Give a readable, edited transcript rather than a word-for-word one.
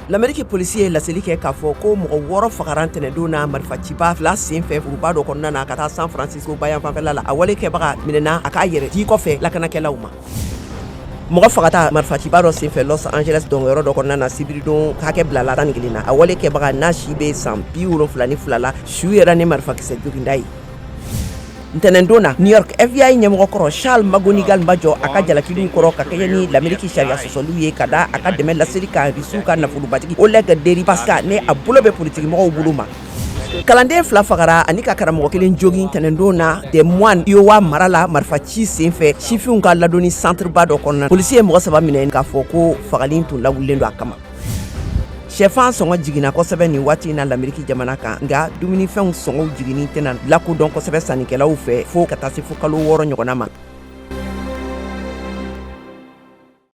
Lameriki polisi ye laseli kɛ k'a fɔ ko mɔgɔ 6 fagara ntɛnɛndon na marifaciba 2 senfɛ foroba dɔ kɔnɔna na ka taa San Francisco bayanfanfɛla la. A wale kɛbaga minɛna a k'a yɛrɛ di kɔfɛ lakanakɛlaw ma. Mɔgɔ fagata marifaciba dɔ senfɛ Los Angeles dɔnkɛyɔrɔ dɔ kɔnɔna na sibiridon hakɛ bilala 11 na. A wale kɛbaga n'a si bɛ san 72 la, su yera ni marifakisɛ joginda ye. Ntɛnɛndon na New York, FBI ɲɛmɔgɔ kɔrɔ Charles McGonigal ma jɔ a ka jalakiliw kɔrɔ ka kɛɲɛ ni Lameriki sariya sɔsɔliw ye ka da a ka dɛmɛ laseli kan Rusiw ka nafolobatigi Oleg Deripaska ni a bolo bɛ politikimɔgɔw bolo ma. Kalanden 2 fagara ani ka karamɔgɔ kelen jogin ntɛnɛndon na Des Moines, Iowa mara la marifaci senfɛ sifinw ka ladonni centre ba dɔ kɔnɔna. Polisi ye mɔgɔ 3 minɛ k'a fɔ ko fagali tun lawulilen don a kama. Shɛfan sɔngɔ jiginna kosɛbɛ nin waati in na Lameriki jamana kan, nka dumunifɛnw sɔngɔw jiginni tɛna lakodɔn kosɛbɛ sannikɛlaw fɛ fo ka taa se fo kalo 6 ɲɔgɔnna ma.